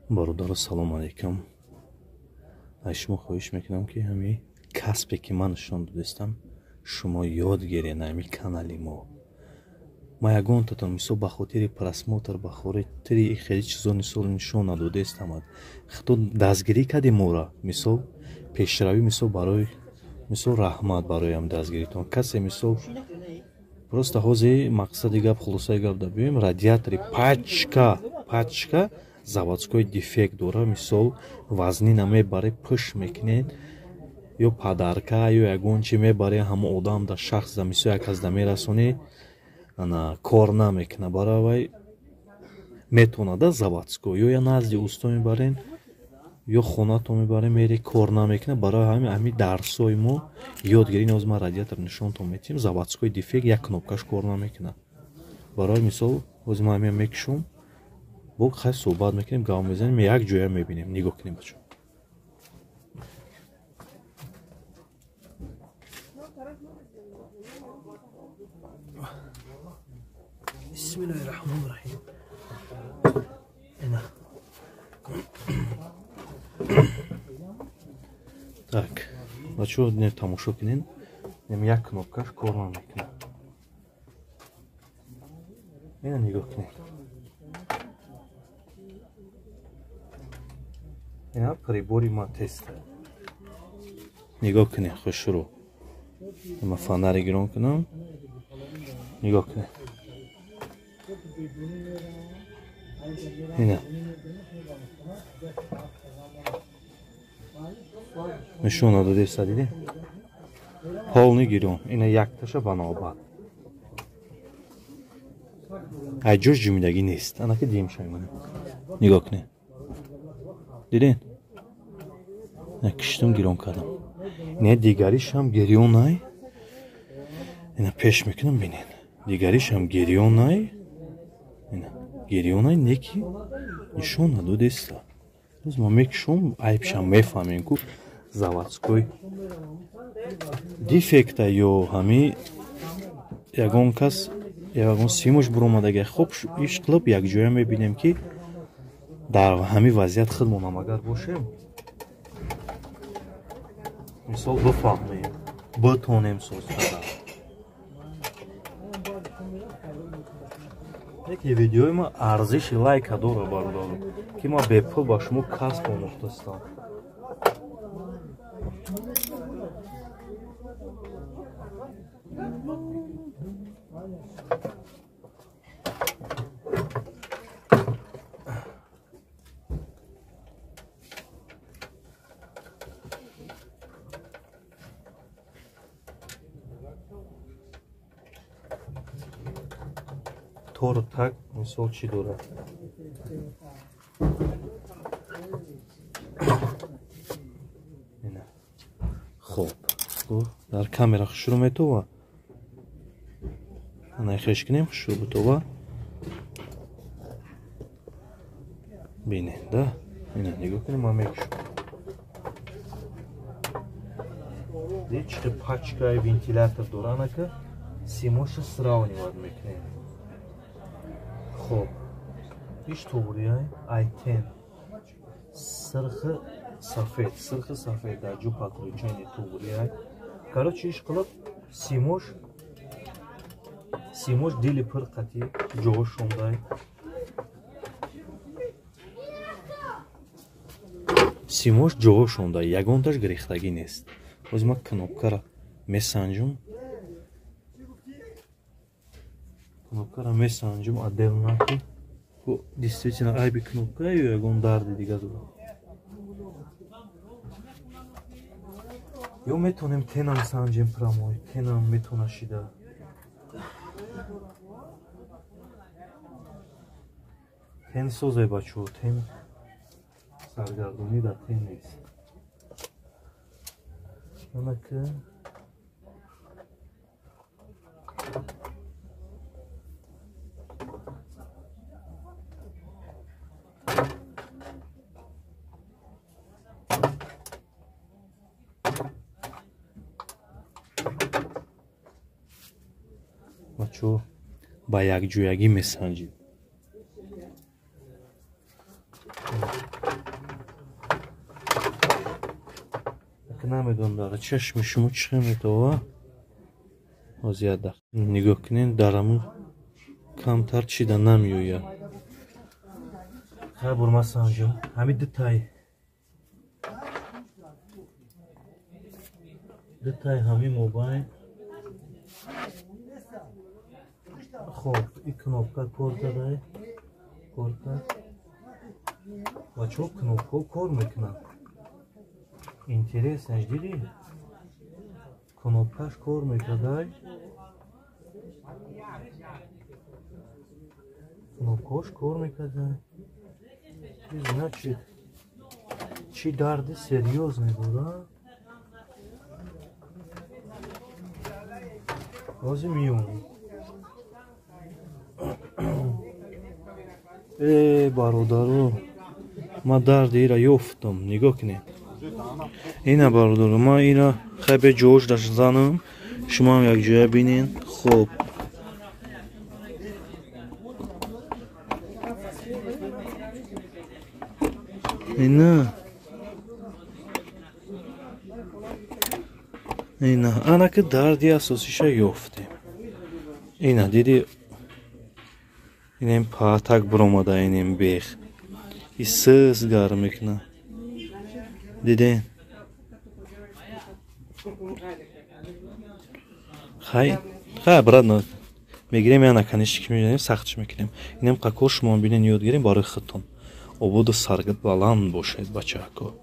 Бародаро, салом алейкум. Аз шумо хоҳиш мекунам, ки ҳами касбе, ки ман нишон додистам, шумо ёд гиред ҳами канали мо. Ма ягонтатон, мисол, ба хотири просмотр, ба хотири хеле чизо, мисол, нишон надодестам. Худо дастгирӣ кардем моро, мисол, пешравӣ, мисол, барои мисол, раҳмат бароям дастгиритон. Касе, мисол, просто ҳозир мақсади гап, хулосаи гап да биёем: радиатори пачка заводской дефект дора, мисол, вазнина мебаре, пӯш мекунед, ё падарка, ё ягон чи мебаре, ҳамо одам да, шахс да, мисол, як кас да мерасонӣ, ана кор намекуна. Барои вай метавонада заводской, ё я назди усто мебарен, ё хонато мебарем, мери, кор намекуна. Барои ҳами дарсҳои мо ёд гирин. Ҳозир ман радиатор нишонтон метиҳем, заводской дефект, як кнопкаш кор намекунад. Барои мисол, ҳозир ман ҳамиам мекушом, бо хай суҳбат мекунем, гап мезанем, як ҷоя мебинем. Нигоҳ кунем, бачо. Бисмиллаҳи раҳмони раҳим. Ина, так, бачо, не, тамошо кунен, нем як кнопкаш кор намекунад. Ина, нигоҳ кунед, ина прибори ма теста. Нигоҳ кунед, хушрӯ, ма фонари гирон кунам, нигоҳ кунед, ина нишон надодеста, диди, полный гирон. Ина якташа ба навбат айҷош ҷумидагӣ нест. Анаки димша мана, нигоҳ кунед, диден, ина киштум, гирон кардам, ина дигаришам гирёнай. Ина пеш мекунам, бинед, дигаришам гирёнай, ина гирёнай, неки нишон надодеста. Боз ма мекушом, айбшам мефаҳмем, ку заводской дефекта ё ҳами ягон кас ягон симош буромадага. Хоб, иш қилиб якҷоя мебинем, ки дар ҳамин вазъият худмонам агар бошем, мисол, бифаҳмем, битонем соз кардан. Яке видеои ма арзиши лайка дора, бародаро, ки ма бепул ба шумо касб омӯхтастам. Тору так, мисол, чӣ дорад? Хоб, дар камера хушрӯ метова, ана хеш кунем, хушрӯ бутова, бинед да. Ина нигоҳ кунем, ман мекушам, дид, чӣ пачкаи вентилятор дора. Анака симоша сравнивать мекунем. Хоб, иш туғрияй, айтен сирхи сафед, сирхи сафед дар ҷо подключение туғрияй. Короче, иш қилиб, симош дили пир қати ҷоошондай, симош ҷоошондай, ягонташ гирехтагӣ нест. Ҳозир ман кнопкара месанҷум, кнопкара месанҷум отдельно, ки действительно айби кнопка ё ягон дарди дига дорад. Ё метавонем тенам санҷем, прямой тенам метавона шида. Тен созе, бачо, тен саргардонӣ дар тен нест. Анака бачо, ба якҷоягӣ месанҷем. Намедонам дар чашми шумо чӣ метова. Ҳозир як дақиқа нигоҳ кунед, дар ҳамун камтар чида намеояд. Хай бурмасанҷон, ҳамин дутай ҳамин мобайн. Хоб, и кнопка кор кардай, кор кард. Бачаҳо, кнопкаҳо кор мекунанд. Интереснаш дидӣ? Кнопкаш кор мекардай. Кнопкаҳош кор мекардай. Значит, чӣ дарди серьёзный буд, а? Ҳозир меёнем. Э, бародаро, ман дарди ира ёфтам, нигоҳ кунед. Ина бародаро, ман ира хай бе ҷош даш занам, шумоам якҷоя бинен. Хоб, ина ина анаки дарди асосиша ёфтем. Ина диди, инем паатак биромада, инем бех и сиз гарм мекунад. Диден? Хай хай, обратно мегирем, яна канишки мезанем, сахтш мекунем. Инем қако шумо бинен, ёд гирем барои худтон. Ободу саргит баланд бошед, бачаҳако.